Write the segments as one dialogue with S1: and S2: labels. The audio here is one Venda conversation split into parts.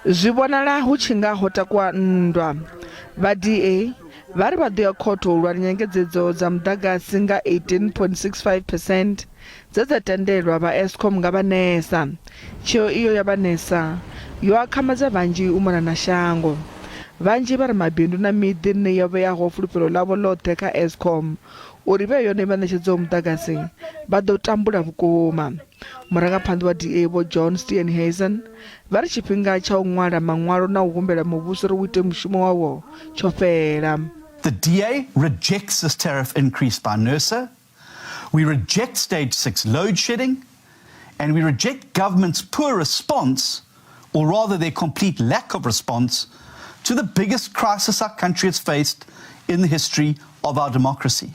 S1: Zwi vhonala hu tshi nga ho takuwa nndwa. Vha DA vha ri vha ḓo ya khotho u lwa nyengedzedzo dza muḓagasi nga 18.65 percent dze dza tendelwa vha Eskom nga vha NERSA. Tsheo iyo ya vha NERSA yo akhamadza vhanzhi u mona na shango. Vhanzhi vha ri mabindu na miḓi yo vheaho fulufhelo ḽavho ḽoṱhe kha Eskom uri i vhe yone vha ṋetshedzaho muḓagasi vha ḓo tambula vhukuma. Murangaphanḓa wa DA Vho John Steenhuisen vha ri tshifhinga tsha u ṅwala maṅwalo na u humbela muvhuso uri u ite mushumo wawo tsho fhela.
S2: The DA rejects this tariff increase by NERSA. We reject stage 6 load shedding and we reject government's poor response, or rather their complete lack of response, to the biggest crisis our country has faced in the history of our democracy.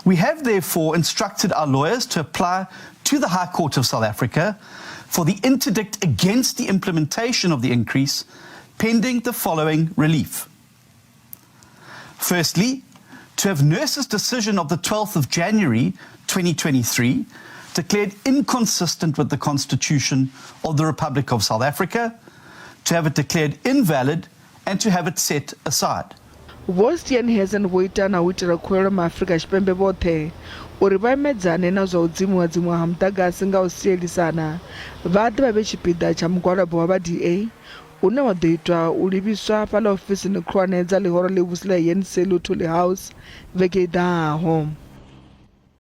S2: We have therefore instructed our lawyers to apply to the High Court of South Africa for the interdict against the implementation of the increase pending the following relief. Firstly, to have NERSA's decision of the 12th of January 2023 declared inconsistent with the Constitution of the Republic of South Africa, to have it declared invalid and to have it set aside.
S1: Vho Steenhuisen vho ita na u itela khuwelelo maAfrika Tshipembe vhoṱhe uri vha imedzane na zwa u dzimiwa dzimiwa ha muḓagasi nga u sielisana vha ḓe vha vhe tshipiḓa tsha mugwalabo wa vha DA une wa ḓo itwa u livhiswa fhaḽa ofisini khulwane dza ḽihoro ḽivhusi ḽa ANC Luthuli House vhege i ḓaho.